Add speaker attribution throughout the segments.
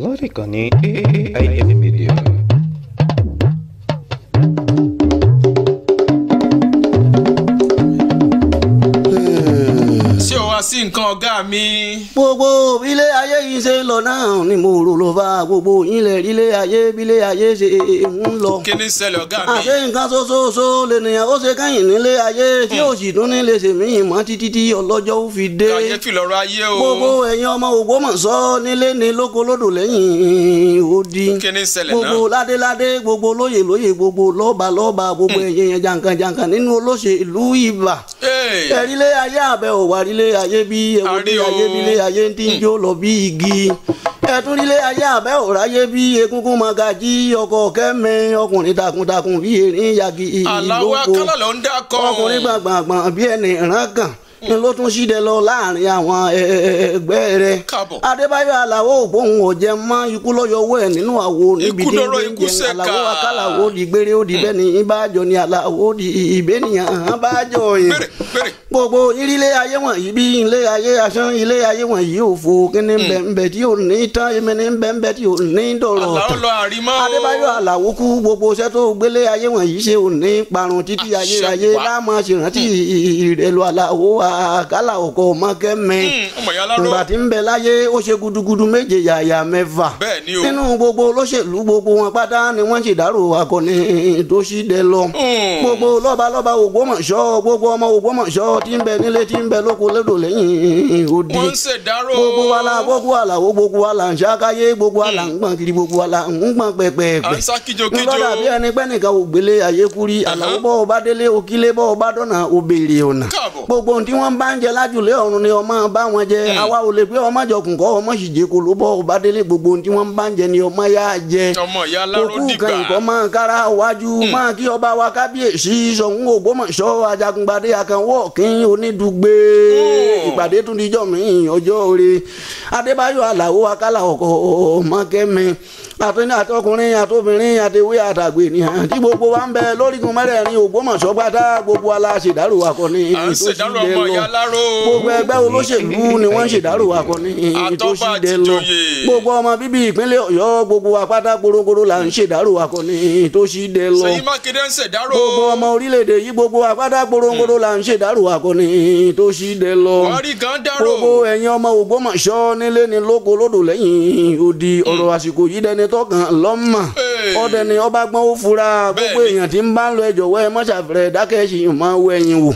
Speaker 1: Lórí ìkànnì AIM Media.
Speaker 2: Ṣé o wá sí nǹkan ọ̀gá mi?
Speaker 3: Gbogbo ilé ayé yìí ṣe ń lọ náà ni mo rò ló bá gbogbo ilẹ̀ ilé ayé bílé ayé ṣe ń lọ.
Speaker 2: Kí ni ṣẹlẹ̀ ọ̀gá mi?
Speaker 3: Àṣé nǹkan ṣoṣooṣo lènìyàn ó ṣe kẹ́yìn nílé ayé tí ó sì tún ní lè ṣe míì mọ́ títí tí ọlọ́jọ́ ó fi dé.
Speaker 2: Kàyéfì lọ̀rọ̀ ayé o.
Speaker 3: Gbogbo ẹ̀yin ọmọ Ògbómọ̀ṣọ́ nílé ní lóko lódò lẹ́yìn odi.
Speaker 2: Kí ni ṣẹlẹ̀ náà?
Speaker 3: Gbogbo ládéládé gbogbo lóyè lóyè gbogbo lọ́ba lọ́ba gbogbo ẹ̀yin jàǹkànjàǹkàn nínú olóṣèlú ìbà. Ẹ̀rílé ayé àbẹ̀ òwárílé ayé bí ẹ̀wọ̀lé ayé bílé ayé ń tí ń jó lọ bí igi. Ẹ̀túnrílé ayé àbẹ́ òráyé bí egungun magají ọkọ̀ kẹ́mi ọkùnrin takuntakun bí erin yagi ìlóko ọkùnrin gbàngbàngbàn bí ẹni ìran kàn ni ló tún ṣídẹ lọ láàrin àwọn ẹgbẹ́ rẹ̀. Adébáyọ̀ Àlàó ògbóhùn ọ̀jẹ̀ mọ́ ikú lọ́yọ̀wọ́ ẹ̀ nínú àwo níbi tí ń jẹ Àlàó akálàwó di gbére ó di bẹ́ẹ̀ ni ìbájọ ni Àlàó di ìbénìyàn bájọ yẹn. Gbogbo ilé ayé wọ̀nyí bí ilé ayé asán ilé ayé wọ̀nyí òfò kíní bẹ́ẹ̀ tí ò ní tán èmi ní bẹ́ẹ̀ tí ò ní dọ̀rọ̀ tán. Adébáyọ̀ Àlàó kú gbogbo iṣẹ́ tó gbélé ayé wọ̀nyí ṣe ò ní parun títí ayérayé láàmú ṣèrántí ìrẹ̀lú Àlàó àkàlà ọkọ mọkẹmẹ. Ìgbà tí ń bẹ láyé ó ṣe gudugudu méje yàyà mẹ́fà. Nínú gbogbo olóṣèlú gbogbo wọn pátá ni wọ́n ṣèdárò akọni tó ṣì dẹ lọ. Gbogbo lọ́balọ́ba Ògbómọ̀ṣọ́ gbogbo ọmọ Ògbómọ̀ṣọ́ tí ń bẹ nílé tí ń bẹ lóko lódò lẹ́yìn odi. Gbogbo wa la gbogbo Àlàó gbogbo wa la ń ṣàkáyé gbogbo wa la ń gbọ̀n kiri gbogbo wa la ń gbọ̀n pẹ̀pẹ̀pẹ̀. Ńlọ́dà bí ẹni pẹ́ nìkan ò gbélé ayé kúrí Àlàó bọ́ ọba délé òkílé bọ́ ọba dọ́nà òbèrè ọ̀nà. Gbogbo ohun tí wọ́n bá ń jẹ lájùlé ọ̀run ni ọmọ bá wọn jẹ. Àwa ò lè pé ọmọ jọkùn kọ́ ọmọ sì jẹ kó ló bọ́ ọba délé gbogbo ohun tí wọ́n bá ń jẹ ni ọmọ yá jẹ. Òkú kan ìkọ́ máa kára wájú máa kí ọba wa kábíyèsí Ṣọ̀ún Ògbómọ̀ṣọ́ Ajagungbadé Akànwọ́ Ọ̀kín Onídùgbé. Ìpàdé tún dijọ́ mi ọjọ́ oore. Adébáyọ̀ Àlàó akálà ọkọ̀ ọmọkẹ́mi àtúnyẹ àtọkùnrin àtobìnrin àtewé àtàgbè ènìyàn tí gbogbo wa ń bẹ lórígun mẹ́rẹ̀ẹ̀rin Ògbómọ̀ṣọ́ pátá gbogbo ala ṣèdárò akọni tó sì dé lọ. Gbogbo ẹgbẹ́ olóṣèlú ni wọ́n ń ṣèdárò akọni tó sì dé lọ. Gbogbo ọmọ bíbí ìpínlẹ̀ Ọ̀yọ́ gbogbo apáta gborogoro là ń ṣèdárò akọni tó sì dé lọ. Gbogbo ọmọ orílẹ̀-èdè yìí gbogbo apáta gborogoro là ń ṣèdárò akọni tó sì dé lọ. Gbogbo ẹ̀yin ọmọ Ògbómọ̀ṣọ́ nílé ni lóko lódò lẹ́yìn odi ọ̀rọ̀ àsìkò yìí dẹni tọkàn lọ́mọ ọdẹ ni ọba gbọ́n ó fura. Gbogbo èèyàn tí ń bá ń lọ ẹjọ̀wọ́ ẹ mọ́ṣàfẹ́rẹ́ dákẹ́ sí máa wọ ẹ̀yìn wò.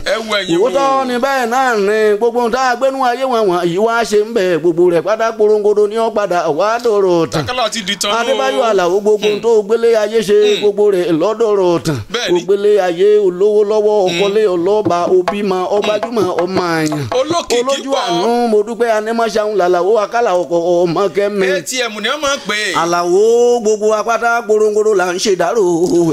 Speaker 3: Òótọ́ ni bẹ́ẹ̀ náà ni gbogbo ohun tá a gbénú ayé wọn wọ̀n yìí wá ṣe ń bẹ̀ gbogbo rẹ̀ pátá porongodo ní ó padà wá dọ̀rọ̀ tán. Adébáyọ̀ Àlàó gbogbo ohun tó gbélé ayé ṣe gbogbo rẹ̀ lọ́dọ̀rọ̀ tán. Gbélé ayé olówó lọ́wọ́ ọkọlé ọlọ́ba òbímọ ọgbájúmọ̀ ọmọ àyàn olójú àánú mo dúpẹ́ anímọ̀ṣáhùn làlàó akálà ọkọ̀ ọmọ kẹ́mi.
Speaker 2: ATM ni wọ́n máa ń pè é.
Speaker 3: Àlàó gbogbo apáta gborongoro là ń ṣèdárò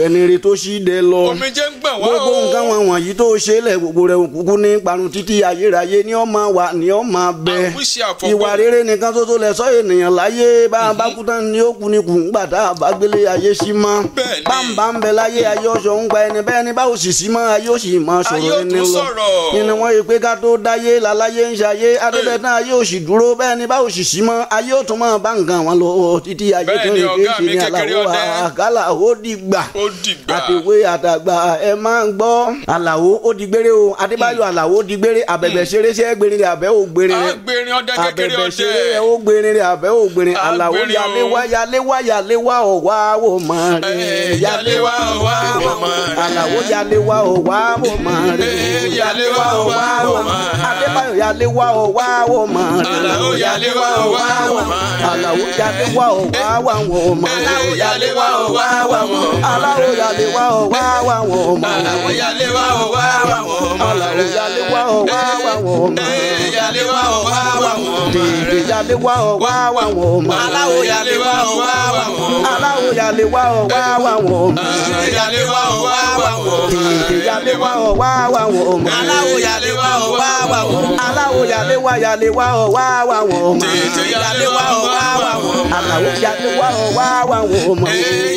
Speaker 3: ẹni rẹ tó ṣì dé lọ.
Speaker 2: Omijé ń gbọ̀n wá o.
Speaker 3: Gbogbo nǹkan wọn wọ̀nyí tó ṣe lẹ̀ gbogbo rẹ̀ òkùnkùn ní parun títí ayérayé ni ó máa wà ni ó máa bẹ. Ìwà rere nìkan tó tó lẹ̀ sọ ènìyàn láyé bá a bá kú tán ni ó kú ni kù ń gbà tá a bá gbélé ayé sí mọ́. Bámbá ń bẹ láyé ayé ọ̀ṣọ́ ń gba ẹni bẹ́ẹ̀ ni báwo sì sí mọ́ ayé ó sì máa sọ̀rọ̀ ẹni lọ. Nínú wọn yìí pé ká tó dáyé láláyé ń ṣayé adébẹ̀tán ayé ò sì dúró bẹ́ẹ̀ ni báwo sì sí mọ́ ayé ó tún máa bá nǹkan wọn lọ títí ayé tó ń ké ṣe ní Àlàó àkàlà ó dìgbà àtìwé àtàgbà ẹ máa ń gbọ́. Àlàó ó di gbére o. Adébáyọ̀ Àlàó ó di gbére àbẹ̀bẹ̀ ṣeré ṣe é gbére rẹ̀ àbẹ̀ ò gbére rẹ̀ àbẹ̀bẹ̀ ṣeré ẹ̀ ó gbére rẹ̀ àbẹ̀ ò gbére. Àlàó yaléwá yaléwá yaléwá ọ̀wá wò mọ̀ rẹ̀
Speaker 2: yaléwá ọ̀wá wò mọ̀ rẹ̀
Speaker 3: Àlàó yaléwá ọ̀wá wò mọ̀ rẹ̀
Speaker 2: yaléwá ọ̀wá wò mọ̀ rẹ̀
Speaker 3: Adébáyọ̀ yaléwá ọ̀wá wò mọ̀ rẹ̀
Speaker 2: Àlàó yaléwá ọ̀wá wò mọ̀ rẹ̀
Speaker 3: Àlàó yaléwá ọ̀wá wà wò mọ̀
Speaker 2: Àlàó yaléwá ọ̀wá wà wò mọ̀
Speaker 3: Àlàó yaléwá ọ̀wá wà wò mọ̀
Speaker 2: Àlàó yaléwá ọ̀wá wà wò mọ̀
Speaker 3: Àlàó yaléwá ọ̀wá wà wò mọ̀
Speaker 2: yaléwá ọ̀wá wà wò mọ̀
Speaker 3: tètè yaléwá ọ̀wá wà wò mọ̀
Speaker 2: Àlàó yaléwá ọ̀wá wà wò mọ̀
Speaker 3: Àlàó yaléwá ọ̀wá wà wò mọ̀
Speaker 2: yaléwá ọ̀wá wà wò mọ̀
Speaker 3: tètè yaléwá ọ̀wá wà wò mọ̀
Speaker 2: Àlàó yaléwá ọ̀wá wà wò mọ̀
Speaker 3: Àlàó yaléwá yaléwá ọ̀wá wà wò mọ̀
Speaker 2: tètè yaléwá ọ̀wá wà wò mọ̀
Speaker 3: Àlàó yaléwá ọ̀wá wà wò mọ̀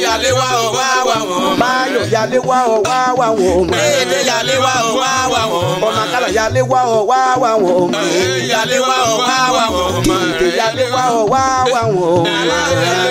Speaker 2: yaléwá ọ̀wá wà wò mọ̀
Speaker 3: Báyọ̀ yaléwá ọ̀wá wà wá wọ́n ọmọ.
Speaker 2: Èdè yálé wa ò wá wà wọ́n ọmọ.
Speaker 3: Ọmọ kálá yálé wá ọ̀ wá wà wọ́n ọmọ.
Speaker 2: Yálé wa ò wá wà wọ́n ọmọ.
Speaker 3: Èdè yálé wá ọ̀ wá wà wọ́n ọmọ.
Speaker 2: Yálé